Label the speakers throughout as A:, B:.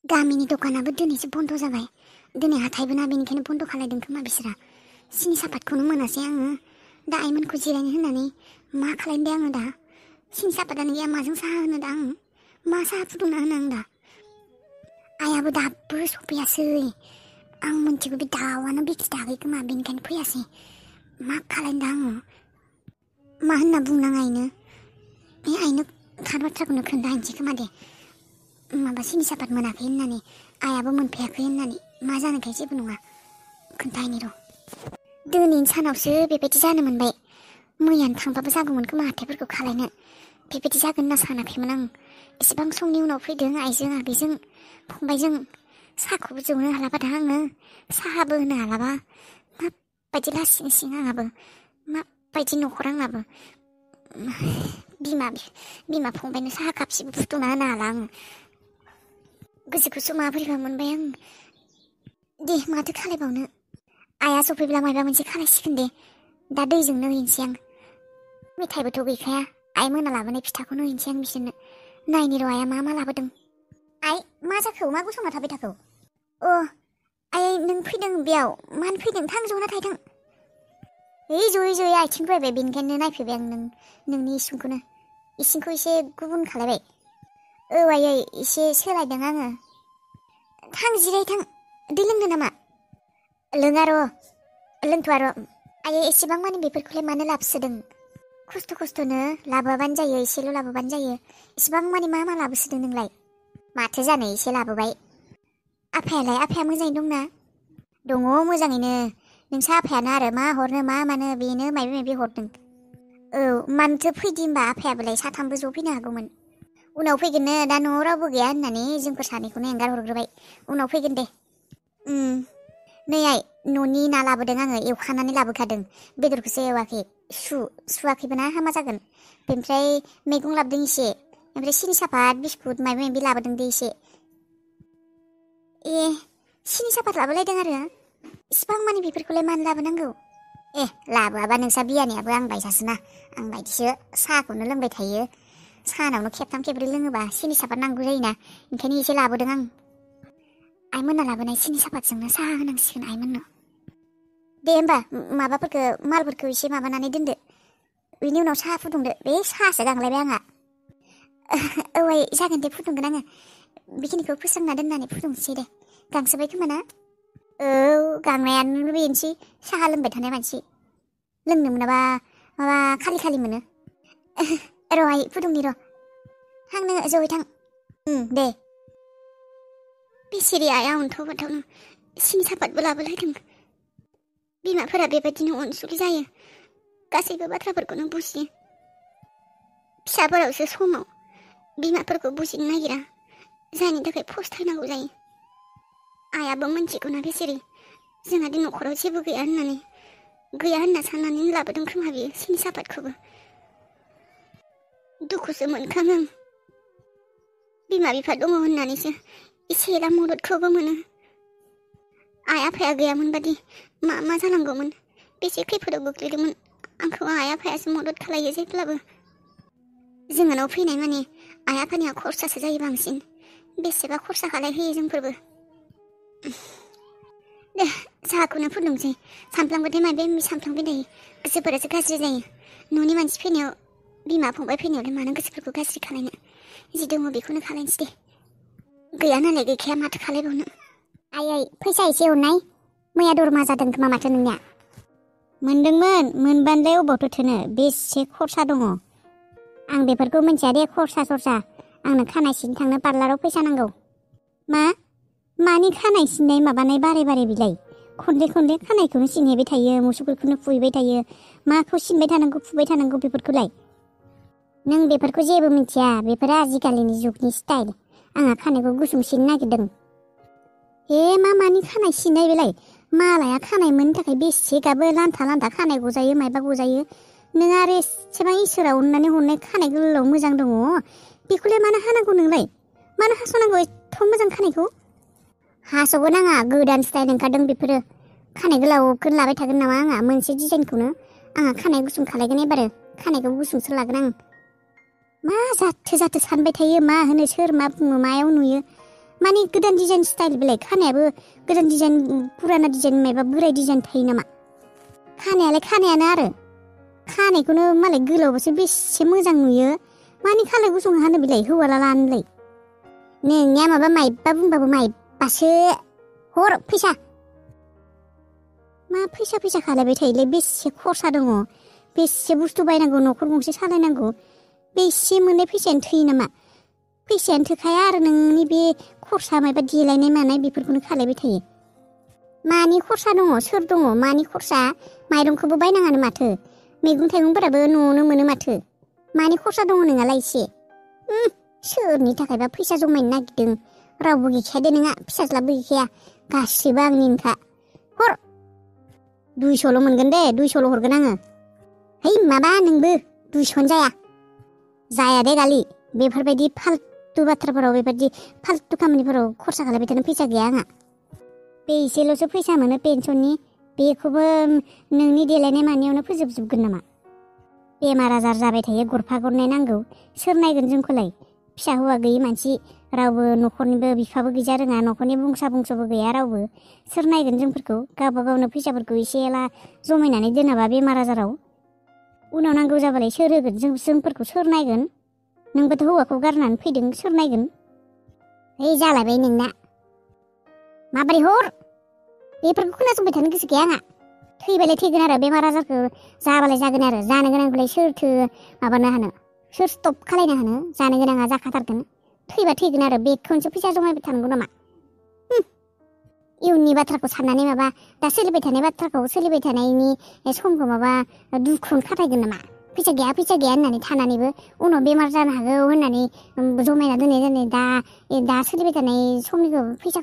A: गामिनि दखानाबो दिनैसो बन्द जाबाय। दिनै हाथायबो ना, बेनिखायनो बन्द खालायदों खोमा बिसोरा। सिनि सापातखौनो मोनासै आङो। दा आइमोनखौ जिरायनो होननानै मा खालायनो दे आङो दा? सिनि सापातानो गैया, माजों साहा होनो दा आङो? मा साहा फुदुंना होनो आं दा? आइयाबो दाबो सफैयासै। आं मिन्थिगौ बे दाउआनो बिखिथायाखै खोमा, बेनिखायनो फैयासै। मा खालायनो दा आङो? मा होनना बुंनाङा आइनो? बे आइनो थार बाथ्राखौनो खोन्थाहैनोसै खोमा दे। माबा सिनि सापात मोनाखै होननानै, आइयाबो मोनफैयाखै होननानै। मा जानोखाय जेबो नङा, खोन्थाहैनि र'। दिनैनि सानावसो बेबायदि जानो मोनबाय। मैयानो थांबाबो जागौमोन खोमा हाथायफोरखौ खालायनो। बेबायदि जागोन होनना सानाखैमोन आं। एसेबां समनि उनाव फैदों आइजों आगैजों फंबायजों। साहाखौबो जौनो हालाबा दा आङो, साहाबो होनो हालाबा। माबायदि लासिं सिं आंहाबो, माबायदि न'खर आंनाबो। बिमा फंबायनो साहा कापसेबो फुदुंना होनो हाला आङो। गोसोखौसो माबोरैबा मोनबाय आं। दे माथो खालायबावनो। आइया सफैब्ला माबा मोनसे खालायसिगोन दे। दा दैजोंनो हैनोसै आं। मेथाइबोथ' गैखाया। आइ मोना लाबोनाय फिथाखौनो हैनोसै आं बिसोरनो। नायनि र' आइया मा लाबोदों। आइ मा जाखो? मा गसंना थाबाय थाखो? अ आइ नों फैदों बेयाव? मानो फैदों? थां जना थाय थां। जयै आथिं बायबाय, बेनिखायनो नायफैबाय आं नोंनि इसिंखौनो। इसिंखौ एसे गुबुन खालायबाय। औ आयै एसे सोलायदों आङो। थां जिराय थां। दै लोंनो नामा? लोङा र', लोंथ'आ र'। आयै एसेबां मानि बेफोरखौलाय मानो लाबोसोदों? खस्थ'नो लाबोआबानो जायो, एसेल' लाबोबानो जायो। एसेबां मानि मा लाबोसोदों नोंलाय? माथो जानो एसे लाबोबाय। आफाया मोजाङै दंना? दङ मोजाङैनो। नोंसा आफायानो आरो मा हरनो मा मानो, बेनो माबा हरदों। औ मानोथो फैदि होमबा आफायाबोलाय? साथामबो ज' फैनो हागौमोन। उनाव फैगोननो, दा न'आव रावबो गैया होननानै जोंफोर सानैखौनो एंगार हरग्रोबाय। उनाव फैगोन दे। नै आइ, न'नि ना लाबोदों आङो, एवखानानै लाबोखादों। बेदरखौसो एवाखै। सुवाखैबो ना, हामा जागोन। बेनिफ्राय मैगं लाबोदों एसे। ओमफ्राय सिनि सापात बिस्कुट माबा लाबोदों दे एसे। ए सिनि सापात लाबोलायदों आरो? इसिबां मानि बेफोरखौलाय मानो लाबोनांगौ? लाबोआबा नोंसा बियानैयाबो आं बायसासोना। आं बायदिसो साहाखौनो लोंबाय थायो। सानावनो खेबथाम खेबब्रै लोङोबा सिनि सापात नांगौ जायोना, ओंखायनो एसे लाबोदों आं। आइमोनना लाबोनाय सिनि सापातजोंनो साहा होनांसिगोन आइमोननो। दे होमबा मालफोरखौ एसे माबानानै दोनदो। बेनि उनाव साहा फुदुंदो। बे साहासो गांलायबाय आंहा। औ आइ जागोन दे, फुदुंगोन आङो। बेखिनिखौ फोस्रांना दोननानै फुदुंसै दे। गांसोबाय खोमा ना? औ गांनायानो बेनोसै, साहा लोंबाय थानाय मानसि। लोंनो मोनाबा माबा खालि मोनो। र' आइ फुदुंनि र'। थां नोङो जयै थां। दे। बेसेरि आइया अन्थाव बाथावनो सिनि सापातबो लाबोलायदों। बिमाफोरा बेबायदिनो अनसुलि जायो, गासैबो बाथ्राफोरखौनो बुजियो। फिसाफोरावसो समाव बिमाफोरखौ बुजिनो नागिरा, जायनि थाखाय फस्थायनांगौ जायो। आइयाबो मिन्थिगौना बेसेरि, जोंहादि न'खराव जेबो गैया होनना साननानै लाबोदों खोमा बियो सिनि सापातखौबो। दुखुसो मोनखाङो आं। बिमा बिफा दङ होननानैसो एसे एला मददखौबो मोनो। आइ आफाया गैयामोनबादि मा जानांगौमोन? बेसे खैफोदाव गोग्लैदोंमोन। आंखौ आइ आफायासो मदद खालायो जेब्लाबो। जोंहानाव फैनाय माने आइ आफानिया खरसासो जायो बांसिन। बेसेबा खरसा खालायहोयो जोंफोरबो। दे साहाखौनो फुदुंसै। सानफ्लांबाथाय सानफ्लांबाय थायो। गोसोफोरासो गाज्रि जायो। न'नि मानसि फैनायाव, बिमा फंबाय फैनायावलाय मानो गोसोफोरखौ गाज्रि खालायनो? जि दङ बेखौनो खालायनोसै दे। गैया नालाय गैखाया, माथो खालायबावनो। आयै फैसा एसे हरनाय। मैया दरमा जादों खोमा माथो नोंनिया? मोनदोंमोन, मोनबानोलाय अबावथो थोनो, बेसे खरसा दङ। आं बेफोरखौ मिन्थिया दे, खरसा। आंनो खानाय सिननो थांनो पार्लाराव फैसा नांगौ। मानि खानाय सिननाय माबानाय बारे बिलाय? खनले खानायखौनो सिनहैबाय थायो, मुसुगुरखौनो फुहैबाय थायो। माखौ सिनबाय थानांगौ, फुबाय थानांगौ बेफोरखौलाय? नों बेफोरखौ जेबो मिथिया, बेफोरो आजिखालिनि जुगनि स्टाइल। आंहा खानायखौ गुसुं सिननो नागिरदों। मानि खानाय सिननाय बेलाय? मालाया खानाय मोननो थाखाय बेसे गाबो, लान्था खानाय गजायो, मायबा गजायो। नों आरो एसेबां इसोरा अननानै हरनाय खानाय गोलाव मोजां दङ, बेखौलाय मानो हानांगौ नोंलाय? मानो हास'नांगौ एथ' मोजां खानायखौ? हास'बो नाङा, गोदान स्टाइल ओंखारदों बेफोरो। खानाय गोलावखौनो लाबाय थागोन नामा आंहा, मोनसे डिजाइनखौनो? आंहा खानाय गुसुं खालायगोन एबारो। खानायखौ गुसुंसो लागोन आं। मा जाथो सानबाय थायो, मा होनो, सोर मा बुङो, मायाव नुयो? माने गोदान डिजाइन स्टाइल बेलाय खानायाबो गोदान डिजाइन पुराना डिजाइन माबा बोराय डिजाइन थायो नामा खानायालाय खानायानो आरो खानायखौनो मालाय गोलावबासो बेसे मोजां नुयो मानि खालाय गुसुं हानो बिलाय हौवाला लानोलाय नोंनिया माबा माइबा बुंबाबो माइबासो हर फैसा मा फैसा खालायबाय थायोलै बेसे खरसा दङ बेसे बुस्थु बायनांगौ न'खर गंसे सालायनांगौ बेसे मोननाय फैसायानो थैयो नामा फैसायानो थोखाया आरो नोंनि बे खरसा मायबा देलायनाय मानाय बेफोरखौनो खालायबाय थायो मानि खरसा दङ सोर दङ मानि खरसा माइरंखौबो बायनाङानो माथो मैगं थाइगंफोराबो न'आवनो मोनो माथो मानि खरसा दङ नोंहालाय एसे सोरनि थाखायबा फैसा जमायनो नागिरदों रावबो गैखाया दे नोंहा फिसाज्लाबो गैखाया गासिबो आंनिनोखा हर 200ल' मोनगोन दे 200ल' हरगोन आङो है माबा नोंबो 200 जाया दे गालि बेफोरबायदि फालतु बाथ्राफोराव बेबायदि फालतु खामानिफोराव खरसा खालायबाय थानो फैसा गैया आंहा बे एसेल'सो फैसा मोनो पेन्सननि बेखौबो नोंनि देलायनाय मानियावनो फोजोबजोबगोन नामा बेमार आजार जाबाय थायो गरफा गरनै नांगौ सोर नायगोन जोंखौलाय फिसा हौवा गैयि मानसि रावबो न'खरनिबो बिफाबो गैजा रोङा न'खरनि बुंसाबो गैया रावबो सोर नायगोन जोंफोरखौ गावबा गावनो फैसाफोरखौ एसे एला जमायनानै दोनाबा बेमार आजाराव उनाव नांगौ जाबालाय सोर होगोन जोंफोरखौ सोर नायगोन नोंबोथ' हौवाखौ गारनानै फैदों सोर नायगोन है जालायबाय नोंना माबोरै हर बेफोरखौ खोनासंबाय थानो गोसो गैया आंहा थैबालाय थैगोन आरो बेमार आजारखौ जाबालाय जागोन आरो जानो गोनांखौलाय सोरथो माबानो हानो सोर स्टप खालायनो हानो जानो गोनाङा जाखाथारगोन थैबा थैगोन आरो बेखौनोसो फैसा जमायबाय थानांगौ नामा इयुननि बाथ्राखौ साननानै माबा दा सोलिबाय थानाय बाथ्राखौ सोलिबाय थानायनि समखौ माबा दुखुन खाथायगोन नामा फैसा गैया होननानै थानानैबो उनाव बेमार जानो हागौ होननानै जमायना दोनै दा सोलिबाय थानाय समनिखौ फैसा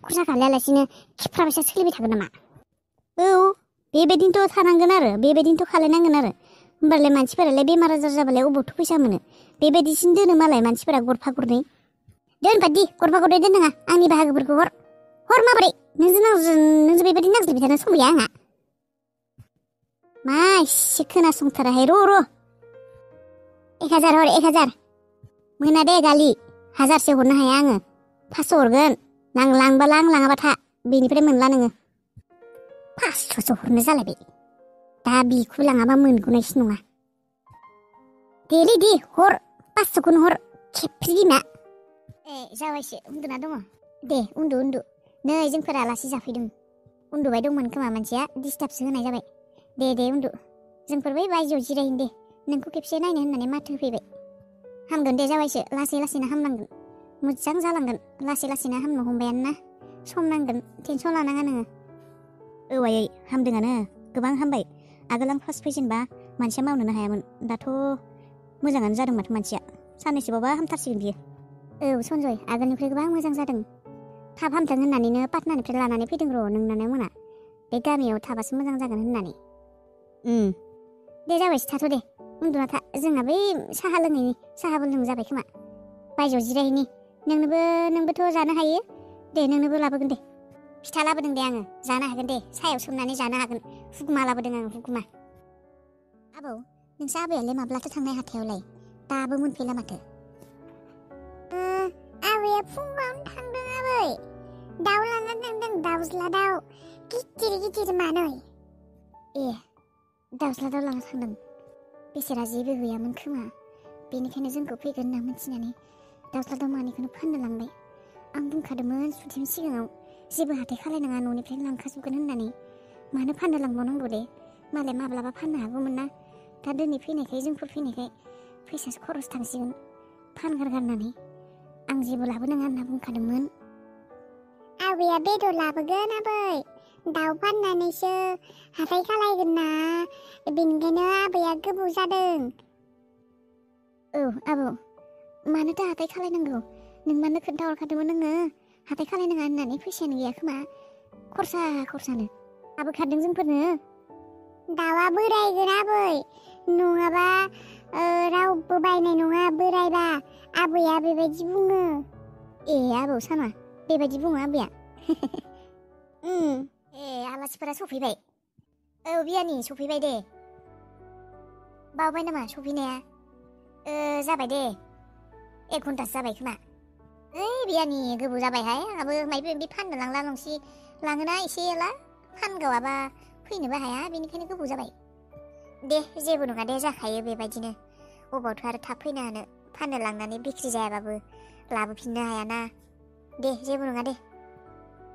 A: खरसा खालायालासिनो खेफ्रा फैसा सोलिबाय थागोन नामा औ बेबायदिनोथ' थानांगोन आरो बेबायदिनोथ' खालायनांगोन आरो होमबालाय मानसिफोरालाय बेमार आजार जाबालाय अबावथ' फैसा मोनो बेबायदिसिनो दोनो मालाय मानसिफोरा गरफा गरनै दोनबादि गरफा गरनै दोननाङा आंनि बाहागोफोरखौ हर माबोरै नोंजों बेबायदि नांज्लायबाय थानो सम गैया आंहा मा एसे खोनासंथाराहाय र' 1000 हर 1000 मोना दे गालि 1000सो हरनो हाया आङो 500 हरगोन लांबा लाङाबा था बेनिफ्राय मोनला नोङो 500सो हरनो जालायबाय दा बिखौ लाङाबा मोनगौनायसो नङा देलै दे हर 500खौनो हर खेबफ्रि बिमा जाबायसो उन्दुना दङ दे उन्दु नै जोंफोरा आलासि जाफैदों उन्दुबाय दंमोन खोमा मानसिया डिस्टार्बसो होनाय जाबाय दे उन्दु जोंफोर बै बायजोआव जिरायनो दे नोंखौ खेबसे नायनो होननानै माथो होफैबाय हामगोन दे जाबायसो लासैनो हामलांगोन मोजां जालांगोन लासैनो हामनो हमबायानो ना सम नांगोन टेनसन लानाङा नोङो आयै हामदोंआनो गोबां हामबाय आगोल आं फार्स्ट फैजेनबा मानसिया मावनोनो हायामोन दाथ' मोजाङानो जादों माथो मानसिया साननैसोबावबा हामथारसिगोन बियो औ सनजय आगोलनिफ्राय गोबां मोजां जादों थाब हामथों होननानैनो पाटनानिफ्राय लानानै फैदों र' नोंनानो मोना बे गामियाव थाबासो मोजां जागोन होननानै दे जाबायसो थाथ' दे उन्दुना था जोंहा बै साहाबो लोंजाबाय खोमा बायजोआव जिरायहैनि नोंबोथ' जानो हायो दे नोंनोबो लाबोगोन दे फिथा लाबोदों दे आङो जानो हागोन दे सायाव सोमनानै जानो हागोन हुगमा लाबोदों आङो हुगमा आबौ नोंसा आबैयालाय माब्लाथो थांनाय हाथायावलाय दाबो मोनफैला माथो आबैया फुङावनो थांदों आबै दाउ लाना थांदों दाउज्ला दाउ गिदिर मानै दाउज्ला दाउ लाना थांदों बेसेरा जेबो गैयामोन खोमा बेनिखायनो जोंखौ फैगोन होनना मिथिनानै दाउज्ला दाउ मानैखौनो फाननो लांबाय आं बुंखादोंमोन सुथिनि सिगाङाव जेबो हाथाय खालायनाङा न'निफ्रायनो लांखाजोबगोन होननानै मानो फाननो लांबावनांगौ दे मालाय माब्लाबा फाननो हागौमोन ना दा दिनै फैनायखाय जोंफोर फैनायखाय फैसासो खरस थांसिगोन फानगारगारनानै आं जेबो लाबोनाङा होनना बुंखादोंमोन आबैया बेदर लाबोगोन आबै दाउ फाननानैसो हाथाय खालायगोन ना बेनिखायनो आबैया गोबाव जादों औ आबौ मानोथो हाथाय खालायनांगौ नोंमानो खोन्थाहरखादोंमोन नोङो हाथाय खालायनाङा होननानै फैसायानो गैया खोमा खरसानो लाबोखादों जोंफोरनो दाउआ बोरायगोन आबै नङाबा रावबो बायनाय नङा बोरायबा आबैया बेबायदि बुङो आबौ साना बेबायदि बुङो आबैया आलासिफोरा सफैबाय औ बियानि सफैबाय दे बावबाय नामा सफैनाया जाबाय दे 1 घन्टासो जाबाय खोमा बियानि गोबाव जाबायहाय आंहाबो मायबा मायबि फाननो लांला नंसि लाङोना एसे एला फानगावाबा फैनोबो हाया बेनिखायनो गोबाव जाबाय दे जेबो नङा दे जाखायो बेबायदिनो अबावथ' आरो थाब फैनो हानो फाननो लांनानै बिक्रि जायाबाबो लाबोफिननो हायाना दे जेबो नङा दे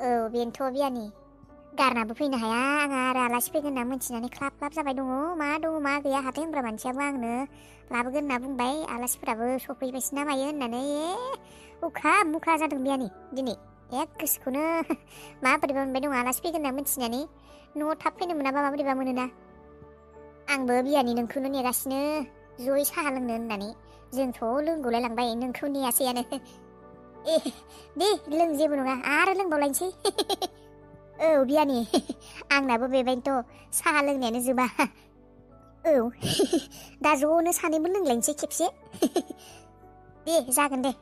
A: औ बेनोथ' बियानि गारनाबो फैनो हाया आंहा आरो आलासि फैगोन होनना मिन्थिनानै ख्लाब ख्लाब जाबाय दङ मा गैया हाथाय होनग्रा मानसियाबो आंनो लाबोगोन होनना बुंबाय आलासिफोराबो सफैबायसो ना मायो होननानै उखा मुखा जादों बियानि दिनै एक गोसोखौनो माबोरैबा मोनबाय दङ आलासि फैगोन होनना मिन्थिनानै न'आव थाब फैनो मोनाबा माबोरैबा मोनोना आंबो बियानि नोंखौनो नेगासिनो जयै साहा लोंनो होननानै जोंथ' लोंगौलाय लांबाय नोंखौ नेयासैयानो दे लों जेबो नङा आरो लोंबावलायनोसै औ बियानि आंनाबो बेबायनोथ' साहा लोंनायानो जोबा औ दा ज'नो सानैबो लोंलायनोसै खेबसे दे जागोन दे